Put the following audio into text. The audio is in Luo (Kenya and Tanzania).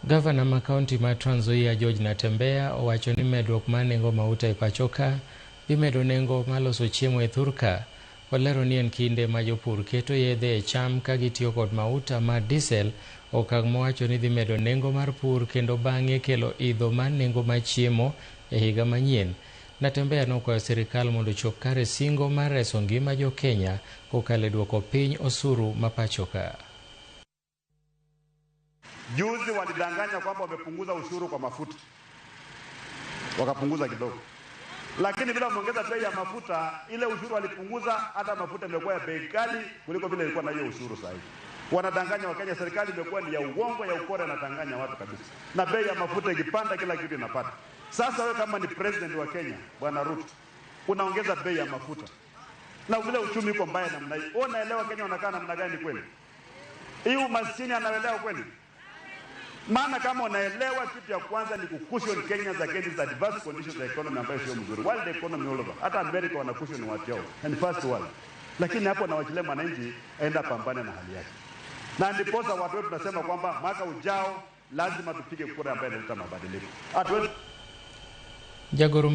Gavana ma kaunti ma Trans Nzoia George Natembeya owacho ni medruok mar nengo mauta e pacho ka dhi medo nengo mar loso chiemo e thurka. Olero ni en kinde ma jopur keto yedhe e cham ka gitiyo kod mauta mar diesel, okang' mowacho ni dhi medo nengo mar pur kendo bang'e kelo idho mar nengo mar chiemo e higa manyien. Natembeya nokwayo sirikal mondo ochop kare singo mar reso ngima jo Kenya kokalo e duoko piny osuru ma pacho ka. Juzi walidanganya kwamba wamepunguza ushuru kwa mafuta, wakapunguza kidogo, lakini vile wameongeza bei ya mafuta, ile ushuru walipunguza, hata mafuta imekuwa ya bei kali kuliko vile ilikuwa na hiyo ushuru. Sasa hivi wanadanganya Wakenya, serikali imekuwa ni ya uongo, ya ukora, inadanganya watu kabisa, na bei ya mafuta ikipanda, kila kitu inapanda. Sasa wewe kama ni president wa Kenya, Bwana Ruto, unaongeza bei ya mafuta na vile uchumi uko mbaya namna hii, wewe unaelewa Kenya wanakaa namna gani kweli? Hii umaskini anaelewa kweli? Maana kama unaelewa, kitu ya kwanza ni kucushion Kenyans against the adverse conditions of the economy ambayo sio mzuri. World economy all over. Hata America wana cushion watu wao and first world. Lakini hapo nawachilia mwananchi aenda pambane na hali yake. Na ndiposa watu wetu tunasema kwamba mwaka ujao lazima tupige kura ambayo inaleta mabadiliko. Hatuwezi Jagoro.